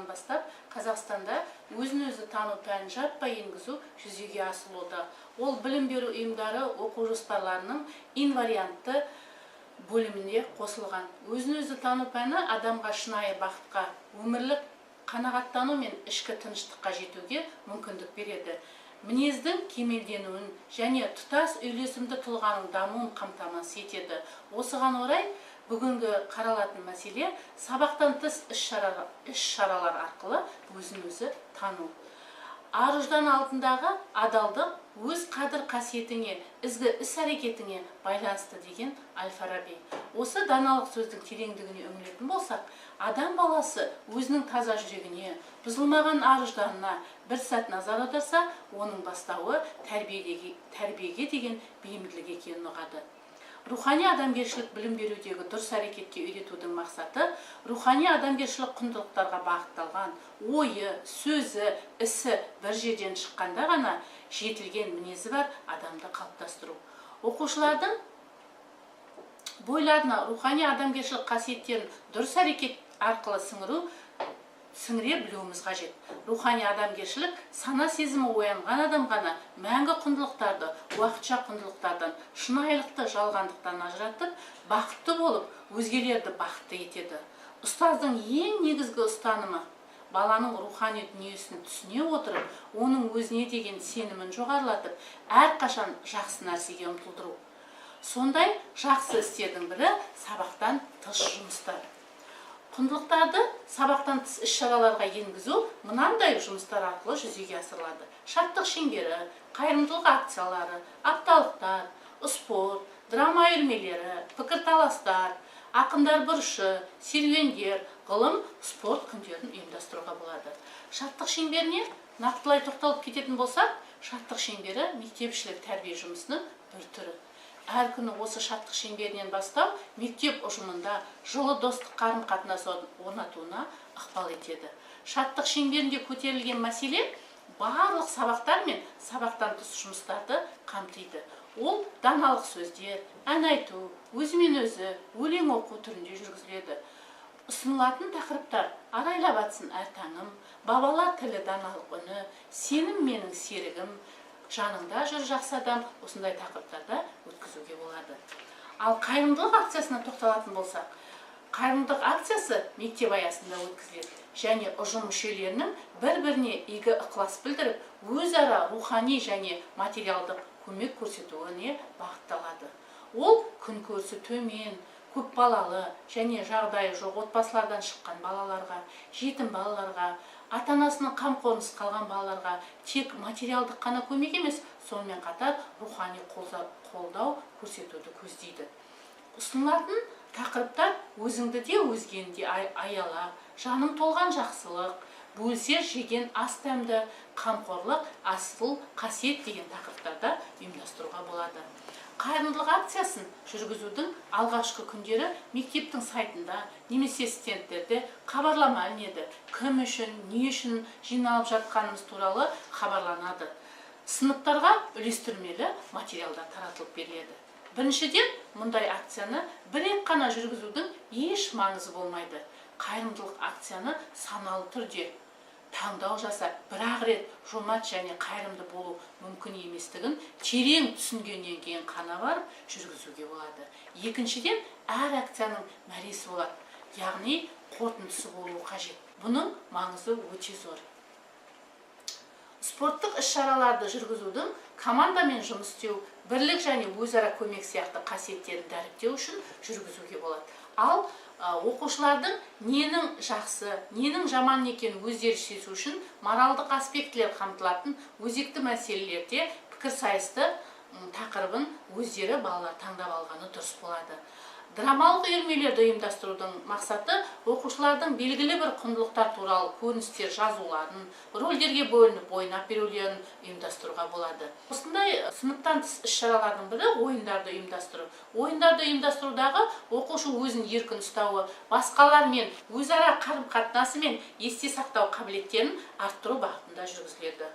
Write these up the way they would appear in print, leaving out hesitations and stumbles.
Бастап Қазақстанда өзін-өзі тану пәнін жаппай енгізу жүзеге асырылуда. Ол білім беру ұйымдары оқу жоспарларының инвариантты бөліміне қосылған. Өзін-өзі тану пәні адамға шынайы бақытқа, өмірлік қанағаттану мен ішкі тыныштыққа жетуге мүмкіндік береді. Мінездің кемелденуін және тұтас үйлесімді тұлғаның дамуын қамтамасыз етеді. Осыған орай бүгінгі қаралатын мәселе – сабақтан тыс іс-шаралар арқылы өзін-өзі тану. Ар-ұждан алдындағы адалдық өз қадір қасиетіңе, ізгі іс-әрекетіңе байланысты деген әл-Фараби. Осы даналық сөздің тереңдігіне үңілетін болсақ, адам баласы өзінің таза жүрегіне, бұзылмаған ар-ұжданына бір сәт назар аударса, оның бастауы тәрбиеге деген бейімділік екенін ұғады. Рухани адамгершілік білім берудегі дұрыс әрекетке үйретудің мақсаты рухани адамгершілік құндылықтарға бағытталған, ойы, сөзі, ісі бір жерден шыққанда ғана жетілген мінезі бар адамды қалыптастыру. Оқушылардың бойларына рухани адамгершілік қасиеттерін дұрыс әрекет арқылы сіңіре білуіміз қажет. Рухани адамгершілік сана сезімі оянған адам ғана мәңгі құндылықтарды уақытша құндылықтардан, шынайылықты жалғандықтан ажыратып, бақытты болып, өзгелерді бақытты етеді. Ұстаздың ең негізгі ұстанымы – баланың рухани дүниесін түсіне отырып, оның өзіне деген сенімін жоғарылатып, әрқашан жақсы нәрсеге ұмтылдыру. Сондай жақсы істердің бірі – сабақтан тыс жұмыстар. Құндылықтарды сабақтан тыс іс-шараларға енгізу мынандай жұмыстар арқылы жүзеге асырылады: шаттық шеңбері, қайырымдылық акциялары, апталықтар, спорт, драма үйірмелері, пікірталастар, ақындар бұрышы, серуендер, ғылым, спорт күндерін ұйымдастыруға болады. Шаттық шеңберіне нақтылай тоқталып кететін болсақ, шаттық шеңбері – мектепішілік тәрбие жұмысының бір түрі. Әр күні осы шаттық шеңберінен бастау мектеп ұжымында жылы достық қарым қатынас орнатуына ықпал етеді. Шаттық шеңберінде көтерілген мәселе барлық сабақтар мен сабақтан тыс жұмыстарды қамтиды. Ол даналық сөздер, ән айту, өзімен өзі өлең оқу түрінде жүргізіледі. Ұсынылатын тақырыптар: «Арайлап атсын әр таңым», «Бабалар тілі даналық үні», «Сенім менің серігім», «Жаныңда жүр жақсы адам», осындай тақырыптарда өткізуге болады. Ал қайырымдылық акциясына тоқталатын болсақ, қайырымдылық акциясы мектеп аясында өткізіледі және ұжым мүшелерінің бір біріне игі ықылас білдіріп, өзара рухани және материалдық көмек көрсетуіне бағытталады. Ол күнкөрісі төмен, көпбалалы және жағдайы жоқ отбасылардан шыққан балаларға, жетім балаларға, ата анасының қамқорынсыз қалған балаларға тек материалдық қана көмек емес, сонымен қатар рухани қолдау көрсетуді көздейді. Ұсынылатын тақырыптар: «Өзіңді де, өзгені де аяла», «Жаның толған жақсылық», «Бөлісе жеген ас дәмді», «Қамқорлық асыл қасиет» деген тақырыптарда ұйымдастыруға болады. Қайырымдылық акциясын жүргізудің алғашқы күндері мектептің сайтында немесе стендтерде хабарлама ілінеді. Кім үшін, не үшін жиналып жатқанымыз туралы хабарланады. Сыныптарға үлестірмелі материалдар таратылып беріледі. Біріншіден, мұндай акцияны бір рет қана жүргізудің еш маңызы болмайды. Қайырымдылық акцияны саналы түрде таңдау жасап, бір ақ рет жомарт және қайырымды болу мүмкін еместігін терең түсінгеннен кейін қана барып жүргізуге болады. Екіншіден, әр акцияның мәресі болады, яғни қорытындысы болуы қажет. Бұның маңызы өте зор. Спорттық іс-шараларды жүргізудің командамен жұмыс істеу, бірлік және өзара көмек сияқты қасиеттерін дәріптеу үшін жүргізуге болады. Ал оқушылардың ненің жақсы, ненің жаман екенін өздері шешу үшін моральдық аспектілер қамтылатын өзекті мәселелерде пікірсайысты тақырыбын өздері балалар таңдап алғаны дұрыс болады. Драмалық үйірмелерді ұйымдастырудың мақсаты – оқушылардың белгілі бір құндылықтар туралы көріністер жазуларын, рөлдерге бөлініп ойнап берулерін ұйымдастыруға болады. Осындай сыныптан тыс іс-шаралардың бірі – ойындарды ұйымдастыру. Ойындарды ұйымдастырудағы оқушы өзін еркін ұстауы, басқалармен өзара қарым қатынасы мен есте сақтау қабілеттерін арттыру бағытында жүргізіледі.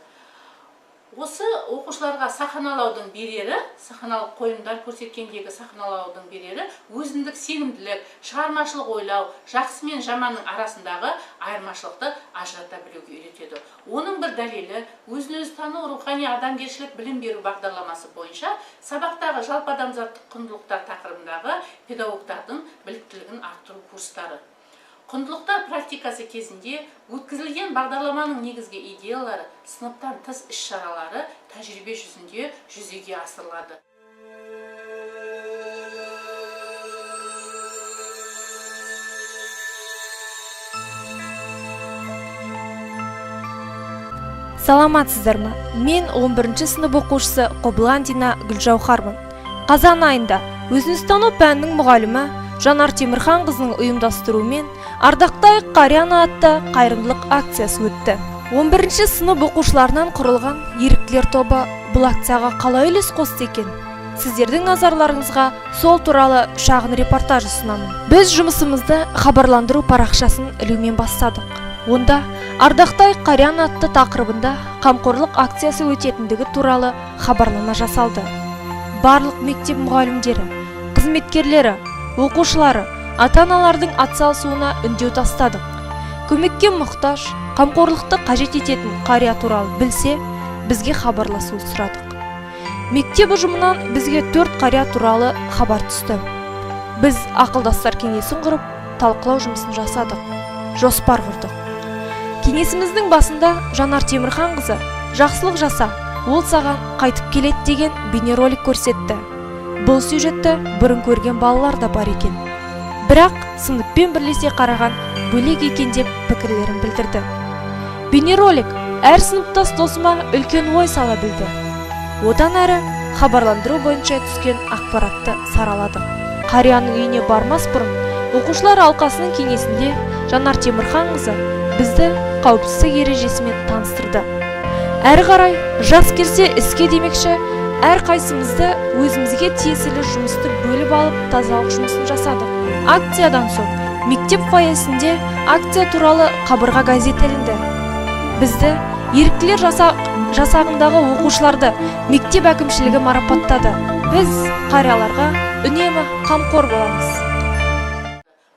Осы оқушыларға сахналаудың берері, сахналық қойылымдар көрсеткендегі сахналаудың берері өзіндік сенімділік, шығармашылық ойлау, жақсы мен жаманның арасындағы айырмашылықты ажырата білуге үйретеді. Оның бір дәлелі өзін-өзі тану рухани адамгершілік білім беру бағдарламасы бойынша сабақтағы жалпы адамзаттық құндылықтар тақырыбындағы педагогтардың біліктілігін арттыру курстары. Құндылықтар практикасы кезінде өткізілген бағдарламаның негізгі идеялары, сыныптан тыс іс-шаралары тәжірибе жүзінде жүзеге асырылады. Саламатсыздар ма? Мен 11-ші сынып оқушысы Қобландина Гүлжауһармын. Қазан айында өзін-өзі тану пәнінің мұғалімі Жанар Темірханқызының ұйымдастыруымен Ардақтайық қарияны атты қайырымдылық акциясы өтті. 11-ші сынып оқушыларынан құрылған еріктілер тобы бұл акцияға қалай үлес қосты екен? Сіздердің назарларыңызға сол туралы шағын репортаж ұсынамын. Біз жұмысымызды хабарландыру парақшасын ілумен бастадық. Онда Ардақтайық қарияны атты тақырыбында қамқорлық акциясы өтетіндігі туралы хабарлама жасалды. Барлық мектеп мұғалімдері, қызметкерлері, оқушылары, ата-аналардың атсалысуына үндеу тастадық. Көмекке мұқтаж, қамқорлықты қажет ететін қария туралы білсе, бізге хабарласуды сұрадық. Мектеп ұжымынан бізге 4 қария туралы хабар түсті. Біз ақылдастар кеңесін құрып, талқылау жұмысын жасадық, жоспар құрдық. Кеңесіміздің басында Жанар Темірханқызы жақсылық жаса, ол саған қайтып келеді деген бейнеролик көрсетті. Бұл сюжетті бұрын көрген балалар да бар екен. Бірақ сыныппен бірлесе қараған бөлек екен деп пікірлерін білдірді. Бейнеролик әр сыныптас досыма үлкен ой сала білді. Одан әрі хабарландыру бойынша түскен ақпаратты сараладық. Қарияның үйіне бармас бұрын оқушылар алқасының кеңесінде Жанар Темірханқызы бізді қауіпсіздік ережесімен таныстырды. Әрі қарай жас келсе іске демекші, әрқайсымызды өзімізге тиесілі жұмысты бөліп алып тазалық жұмысын жасадық. Акциядан соң мектеп фойесінде акция туралы қабырға газет ілінді. Бізді еріктілер жасағындағы оқушыларды мектеп әкімшілігі марапаттады. Біз қарияларға үнемі қамқор боламыз.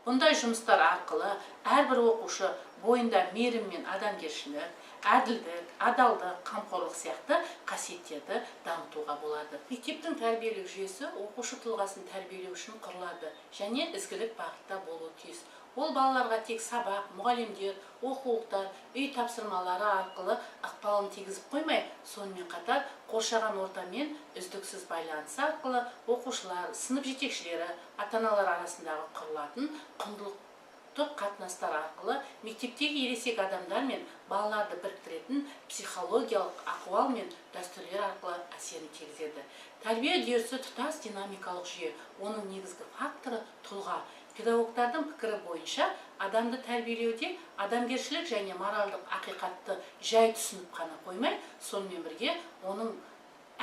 Бұндай жұмыстар арқылы әрбір оқушы бойында мейірім мен адамгершілік, әділдік, адалдық, қамқорлық сияқты қасиеттерді дамытуға болады. Мектептің тәрбиелік жүйесі оқушы тұлғасын тәрбиелеу үшін құрылады және ізгілік бағытта болуы тиіс. Ол балаларға тек сабақ, мұғалімдер, оқулықтар, үй тапсырмалары арқылы ықпалын тигізіп қоймай, сонымен қатар қоршаған ортамен үздіксіз байланысы арқылы оқушылар, сынып жетекшілері, ата-аналар арасындағы құрылатын құндылықтық қатынастар арқылы мектептегі ересек адамдар мен балаларды біріктіретін психологиялық ахуал мен дәстүрлер арқылы әсерін тигізеді. Тәрбие үдерісі тұтас динамикалық жүйе, оның негізгі факторы тұлға. Педагогтардың пікірі бойынша адамды тәрбиелеуде адамгершілік және моральдық ақиқатты жай түсініп қана қоймай, сонымен бірге оның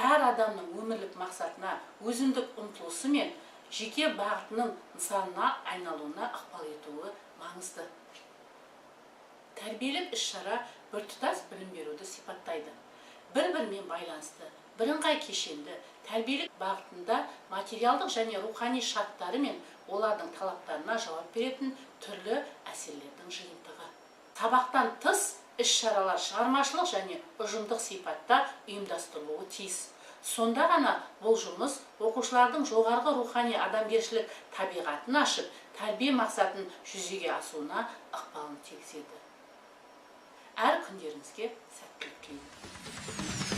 әр адамның өмірлік мақсатына, өзіндік ұмтылысы мен жеке бағытының нысанына айналуына ықпал етуі маңызды. Тәрбиелік іс-шара біртұтас білім беруді сипаттайды. Бір-бірімен байланысты, бірыңғай кешенді тәрбиелік бағытында материалдық және рухани шарттары мен олардың талаптарына жауап беретін түрлі әсерлердің жиынтығы. Сабақтан тыс іс-шаралар шығармашылық және ұжымдық сипатта ұйымдастырылуы тиіс. Сонда ғана бұл жұмыс оқушылардың жоғарғы рухани адамгершілік табиғатын ашып, тәрбие мақсатын жүзеге асуына ықпалын тигізеді. Әр күндеріңізге сәттілік тілеймін.